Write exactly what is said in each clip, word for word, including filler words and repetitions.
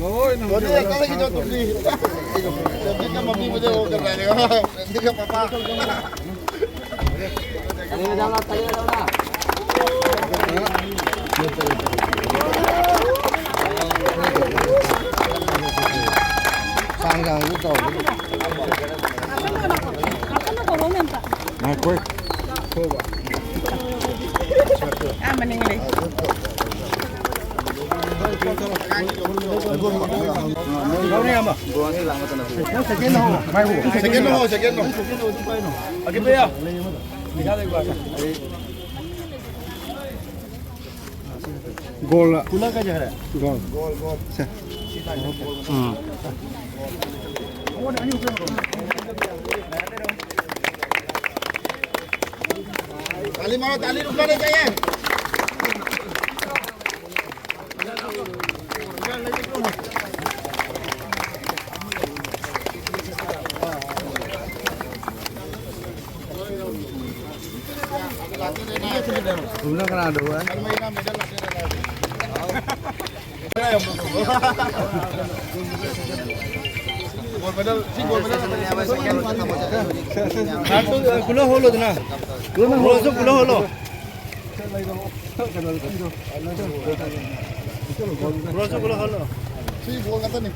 ꯂꯣꯏꯅ ꯍꯧꯖꯤꯛ ꯀꯗꯥꯏꯗꯒꯤ ꯆꯠꯇꯣꯏꯅꯣ? ꯄ꯭ꯔꯦꯝꯖꯤꯠꯅ ꯃꯄꯤ ꯃꯇꯩ ꯍꯧꯒꯠꯈ꯭ꯔꯦ꯫ ꯄ꯭ꯔꯦꯝꯖꯤꯠꯀ ꯄꯄꯥ꯫ ꯉꯥꯏꯈꯣ꯫ ꯑꯥ, ꯃꯅꯤꯡ ꯂꯩ꯫ ꯁꯦꯀꯦꯟ ꯍꯣ, ꯁꯦꯀꯦꯟ ꯍꯣ꯫ ꯒꯣꯜꯂ? ꯒꯣꯜ꯫ ꯁꯦ꯫ ꯎꯝ꯫ ताली मारो, ताली रुकना नहीं चाहिए। तुमने करा दो है। ꯁꯦ, ꯁꯦ, ꯁꯦ꯫ ꯀꯨꯂꯣ ꯍꯣꯜꯂꯣꯗꯅ꯫ ꯀꯨꯂꯣ ꯍꯣꯜꯂꯣ꯫ ꯕ꯭ꯔꯣꯁꯨ ꯒꯣꯜ ꯍꯣꯜꯂꯣ꯫ ꯁꯤ ꯒꯣꯜ ꯉꯥꯛꯇꯅꯤ꯫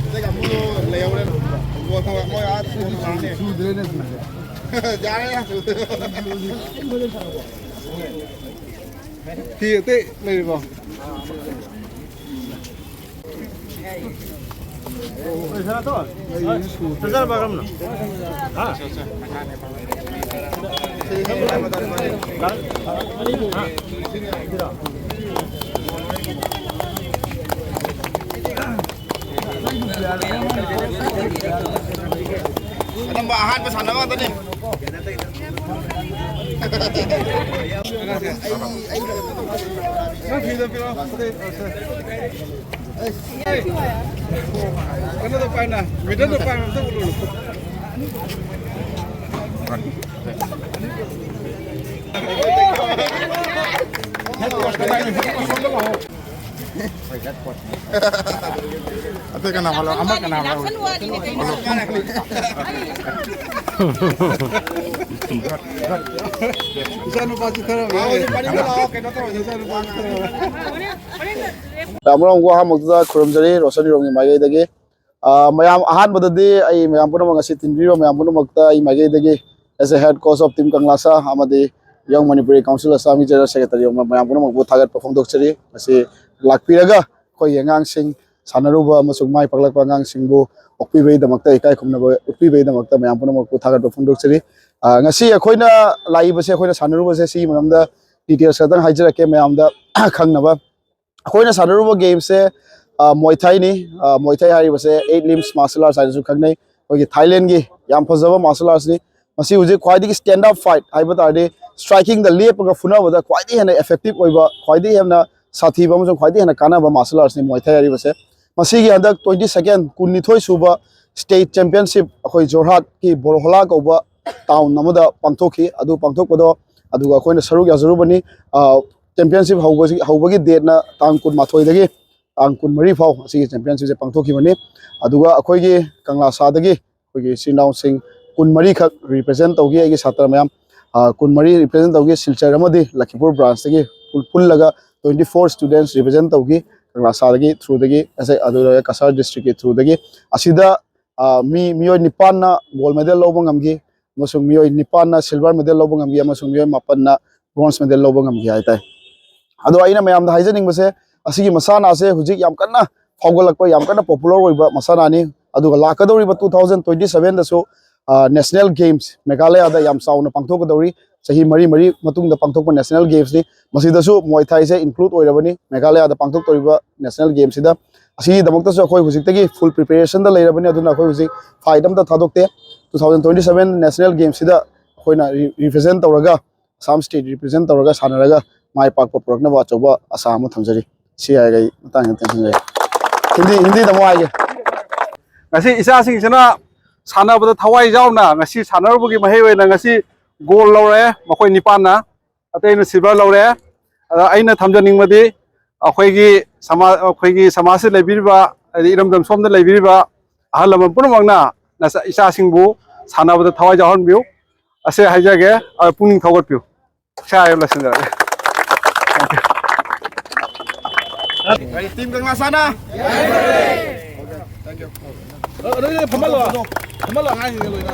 ꯑꯇꯩ ꯀꯥꯡꯕꯨ ꯂꯩꯍꯧꯔꯦ꯫ ꯒꯣꯜ ꯃꯣꯏ ꯑꯥ ꯁꯨꯗ꯭ꯔꯦꯅꯦ꯫ ꯁꯨꯗ꯭ꯔꯦꯅꯦ, ꯁꯨꯗ꯭ꯔꯦ꯫ ꯌꯥꯔꯦ, ꯌꯥꯔꯦ꯫ ꯐꯤ ꯑꯇꯩ ꯂꯩꯔꯤꯕꯣ? ꯑꯅꯝꯕ ꯑꯍꯥꯟꯕ ꯁꯥꯟꯅꯕ ꯉꯥꯛꯇꯅꯤ꯫ ꯅꯪ ꯐꯤꯗꯣ ꯄꯤꯔꯛꯑꯣ꯫ ꯀꯩꯅꯣꯗꯣ ꯄꯥꯏꯅ, ꯃꯤꯗꯜꯗꯣ ꯄꯥꯏꯅ ꯑꯝꯇ ꯎꯠꯂꯨ꯫ ꯑꯇꯩ ꯀꯅꯥ ꯍꯣꯠꯂꯣ? ꯑꯃ ꯀꯅꯥ ꯍꯣꯠꯂꯣ? ꯏꯆꯥꯅꯨꯄꯥꯁꯤ ꯈꯔ ꯃꯥꯡꯉꯦ꯫ ꯏꯆꯥꯅꯨꯄꯥꯁꯤ ꯈꯔ ꯃꯥꯡꯉꯦ꯫ ꯌꯥꯝ ꯃꯔꯝ ꯑꯍꯥꯟꯕꯗꯨꯗ ꯈꯨꯔꯨꯝꯖꯔꯤ ꯔꯣꯁꯟ ꯏꯔꯣꯝꯒꯤ ꯃꯥꯏꯀꯩꯗꯒꯤ꯫ ꯑ, ꯃꯌꯥꯝ ꯑꯍꯥꯟꯕꯗꯗꯤ ꯑꯩ ꯃꯌꯥꯝ ꯄꯨꯝꯅꯃꯛ ꯉꯁꯤ ꯇꯤꯟꯕꯤꯔꯤꯕ ꯃꯌꯥꯝ ꯄꯨꯝꯅꯃꯛꯇ ꯑꯩ ꯃꯥꯏꯀꯩꯗꯒꯤ as a head coach of Team Kangla Sa ꯑꯃꯗꯤ Young Manipuri Council Assam General Secretary ꯑꯣꯏꯕ ꯃꯌꯥꯝ ꯄꯨꯝꯅꯃꯛꯄꯨ ꯊꯥꯒꯠꯄ ꯐꯣꯡꯗꯣꯛꯆꯔꯤ꯫ ꯉꯁꯤ ꯂꯥꯛꯄꯤꯔꯒ ꯑꯩꯈꯣꯏꯒꯤ ꯑꯉꯥꯡꯁꯤꯡ ꯁꯥꯟꯅꯔꯨꯕ ꯑꯃꯁꯨꯡ ꯃꯥꯏ ꯄꯥꯛꯂꯛꯄ ꯑꯉꯥꯡꯁꯤꯡꯕꯨ ꯑꯣꯛꯄꯤꯕꯒꯤꯗꯃꯛꯇ, ꯏꯀꯥꯏ ꯈꯨꯝꯅꯕ ꯎꯠꯄꯤꯕꯒꯤꯗꯃꯛꯇ ꯃꯌꯥꯝ ꯄꯨꯝꯅꯃꯛꯄꯨ ꯊꯥꯒꯠꯄ ꯐꯣꯡꯗꯣꯛꯆꯔꯤ꯫ ꯑ, ꯉꯁꯤ ꯑꯩꯈꯣꯏꯅ ꯂꯥꯛꯏꯕꯁꯦ, ꯑꯩꯈꯣꯏꯅ ꯁꯥꯟꯅꯔꯨꯕꯁꯦ ꯁꯤꯒꯤ ꯃꯔꯝꯗ details ꯈꯛꯇꯪ ꯍꯥꯏꯖꯔꯛꯀꯦ ꯃꯌꯥꯝꯗ ꯈꯪꯅꯕ꯫ ꯑꯩꯈꯣꯏꯅ ꯁꯥꯟꯅꯔꯨꯕ gameꯁꯦ, ꯑ, Muay Thaiꯅꯤ꯫ ꯑ, Muay Thai ꯍꯥꯏꯔꯤꯕꯁꯦ eight limbs martial arts ꯍꯥꯏꯅꯁꯨ ꯈꯪꯅꯩ꯫ ꯑꯩꯈꯣꯏꯒꯤ Thailandꯒꯤ ꯌꯥꯝ ꯐꯖꯕ martial artsꯅꯤ꯫ ꯃꯁꯤ ꯍꯧꯖꯤꯛ ꯈ꯭ꯋꯥꯏꯗꯒꯤ stand up fight ꯍꯥꯏꯕ ꯇꯥꯔꯗꯤ, strikingꯗ ꯂꯦꯞꯄꯒ ꯐꯨꯅꯕꯗ ꯈ꯭ꯋꯥꯏꯗꯒꯤ ꯍꯦꯟꯅ effective ꯑꯣꯏꯕ, ꯈ꯭ꯋꯥꯏꯗꯒꯤ ꯍꯦꯟꯅ ꯁꯥꯊꯤꯕ ꯑꯃꯁꯨꯡ ꯈ꯭ꯋꯥꯏꯗꯒꯤ ꯍꯦꯟꯅ ꯀꯥꯟꯅꯕ martial artsꯅꯤ Muay Thai ꯍꯥꯏꯔꯤꯕꯁꯦ꯫ ꯃꯁꯤꯒꯤ ꯍꯟꯗꯛ twenty second, ꯀꯨꯟꯅꯤꯊꯣꯏ ꯁꯨꯕ state championship ꯑꯩꯈꯣꯏ ꯖꯣꯔꯍꯥꯠꯀꯤ ꯕꯣꯔꯍꯣꯂꯥ ꯀꯧꯕ town ꯑꯃꯗ ꯄꯥꯡꯊꯣꯛꯈꯤ꯫ ꯑꯗꯨ ꯄꯥꯡꯊꯣꯛꯄꯗꯣ, ꯑꯗꯨꯒ ꯑꯩꯈꯣꯏꯅ ꯁꯔꯨꯛ ꯌꯥꯖꯔꯨꯕꯅꯤ꯫ ꯑ, championship ꯍꯧꯕꯁꯤ, ꯍꯧꯕꯒꯤ dateꯅ ꯇꯥꯡ ꯀꯨꯟꯃꯥꯊꯣꯏꯗꯒꯤ ꯇꯥꯡ ꯀꯨꯟꯃꯔꯤ ꯐꯥꯎ ꯑꯁꯤꯒꯤ championshipꯁꯦ ꯄꯥꯡꯊꯣꯛꯈꯤꯕꯅꯤ꯫ ꯑꯗꯨꯒ ꯑꯩꯈꯣꯏꯒꯤ ꯀꯪꯂꯥ ꯁꯥꯗꯒꯤ ꯑꯩꯈꯣꯏꯒꯤ ꯏꯆꯤꯟ ꯏꯅꯥꯎꯁꯤꯡ ꯀꯨꯟꯃꯔꯤꯈꯛ represent ꯇꯧꯈꯤ, ꯑꯩꯒꯤ ꯁꯥꯇ꯭ꯔ ꯃꯌꯥꯝ, ꯑ, ꯀꯨꯟꯃꯔꯤ represent ꯇꯧꯈꯤ꯫ ꯁꯤꯜꯆꯔ ꯑꯃꯗꯤ ꯂꯈꯤꯄꯨꯔ branchꯇꯒꯤ ꯄꯨꯜ-, ꯄꯨꯜꯂꯒ twenty four students represent ꯇꯧꯈꯤ꯫ ꯀꯪꯂꯥ ꯁꯥꯗꯒꯤ throughꯗꯒꯤ, ꯑꯗꯨ ꯂꯣꯏꯔꯒ ꯀꯁꯥꯔ districtꯀꯤ throughꯗꯒꯤ꯫ ꯑꯁꯤꯗ, ꯑ, ꯃꯤ, ꯃꯤꯑꯣꯏ ꯅꯤꯄꯥꯟꯅ gold medal ꯂꯧꯕ ꯉꯝꯈꯤ, ꯑꯃꯁꯨꯡ ꯃꯤꯑꯣꯏ ꯅꯤꯄꯥꯟꯅ silver medal ꯂꯧꯕ ꯉꯝꯈꯤ, ꯑꯃꯁꯨꯡ ꯃꯤꯑꯣꯏ ꯃꯥꯄꯟꯅ bronze medal ꯂꯧꯕ ꯉꯝꯈꯤ ꯍꯥꯏꯇꯥꯔꯦ꯫ ꯑꯗꯣ ꯑꯩꯅ ꯃꯌꯥꯝꯗ ꯍꯥꯏꯖꯅꯤꯡꯕꯁꯦ, ꯑꯁꯤꯒꯤ ꯃꯁꯥꯟꯅ ꯑꯁꯦ ꯍꯧꯖꯤꯛ ꯌꯥꯝ ꯀꯟꯅ ꯐꯥꯎꯒꯠꯂꯛꯄ, ꯌꯥꯝ ꯀꯟꯅ popular ꯑꯣꯏꯕ ꯃꯁꯥꯟꯅꯅꯤ꯫ ꯑꯗꯨꯒ ꯂꯥꯛꯀꯗꯧꯔꯤꯕ two thousand twenty sevenꯗꯁꯨ, ꯑ, national games ꯃꯦꯘꯥꯂꯌꯥꯗ ꯌꯥꯝ ꯆꯥꯎꯅ ꯄꯥꯡꯊꯣꯛꯀꯗꯧꯔꯤ꯫ ꯆꯍꯤ ꯃꯔꯤ ꯃꯔꯤ ꯃꯇꯨꯡꯗ ꯄꯥꯡꯊꯣꯛꯄ national gamesꯅꯤ꯫ ꯃꯁꯤꯗꯁꯨ Muay Thaiꯁꯦ include ꯑꯣꯏꯔꯕꯅꯤ ꯃꯦꯘꯥꯂꯌꯥꯗ ꯄꯥꯡꯊꯣꯛꯇꯧꯔꯤꯕ national gamesꯁꯤꯗ꯫ ꯑꯁꯤꯒꯤꯗꯃꯛꯇꯁꯨ ꯑꯩꯈꯣꯏ ꯍꯧꯖꯤꯛꯇꯒꯤ full preparationꯗ ꯂꯩꯔꯕꯅꯤ꯫ ꯑꯗꯨꯅ ꯑꯩꯈꯣꯏ ꯍꯧꯖꯤꯛ fight ꯑꯝꯇ ꯊꯥꯗꯣꯛꯇꯦ꯫ Two thousand twenty seven national gamesꯁꯤꯗ ꯑꯩꯈꯣꯏꯅ re-, represent ꯇꯧꯔꯒ, ꯑꯁꯥꯝ state represent ꯇꯧꯔꯒ ꯁꯥꯟꯅꯔꯒ ꯃꯥꯏ ꯄꯥꯛꯄ ꯄꯨꯔꯛꯅꯕ ꯑꯆꯧꯕ ꯑꯥꯁꯥ ꯑꯃ ꯊꯝꯖꯔꯤ꯫ ꯁꯤ ꯍꯥꯏꯔꯒ ꯑꯩ ꯃꯇꯥꯡ ꯈꯤꯇꯪ ꯊꯝꯖꯒꯦ꯫ ꯍꯤꯟꯗꯤ, ꯍꯤꯟꯗꯤꯗ ꯑꯃꯨꯛ ꯍꯥꯏꯒꯦ꯫ ꯉꯁꯤ ꯏꯆꯥꯁꯤꯡꯁꯤꯅ ꯁꯥꯟꯅꯕꯗ ꯊꯋꯥꯏ ꯌꯥꯎꯅ ꯉꯁꯤ ꯁꯥꯟꯅꯔꯨꯕꯒꯤ ꯃꯍꯩ ꯑꯣꯏꯅ ꯉꯁꯤ ꯒꯣꯜ ꯂꯧꯔꯦ ꯃꯈꯣꯏ ꯅꯤꯄꯥꯟꯅ, ꯑꯇꯩꯅ ꯁꯤꯜꯚꯔ ꯂꯧꯔꯦ꯫ ꯑꯗ ꯑꯩꯅ ꯊꯝꯖꯅꯤꯡꯕꯗꯤ ꯑꯩꯈꯣꯏꯒꯤ ꯁꯃꯥ-, ꯑꯩꯈꯣꯏꯒꯤ ꯁꯃꯥꯖꯁꯤꯗ ꯂꯩꯕꯤꯔꯤꯕ, ꯍꯥꯏꯗꯤ ꯏꯔꯝꯗꯝ ꯁꯣꯝꯗ ꯂꯩꯕꯤꯔꯤꯕ ꯑꯍꯜ ꯂꯃꯟ ꯄꯨꯝꯅꯃꯛꯅ ꯅꯆꯥ-, ꯏꯆꯥꯁꯤꯡꯕꯨ ꯁꯥꯟꯅꯕꯗ ꯊꯋꯥꯏ ꯌꯥꯎꯍꯟꯕꯤꯌꯨ꯫ ꯑꯁꯤ ꯍꯥꯏꯖꯒꯦ, ꯑ, ꯄꯨꯛꯅꯤꯡ ꯊꯧꯒꯠꯄꯤꯌꯨ꯫ ꯁꯤ ꯍꯥꯏꯔ ꯂꯣꯏꯁꯤꯟꯖꯔꯒꯦ꯫ ꯇꯤꯝ ꯀꯪꯂꯥ ꯁꯥꯟꯅ꯫ ꯐꯝꯍꯜꯂꯣ꯫ ꯐꯝꯍꯜꯂꯣ ꯑꯉꯥꯡꯁꯤꯡꯁꯦ ꯂꯣꯏꯅ꯫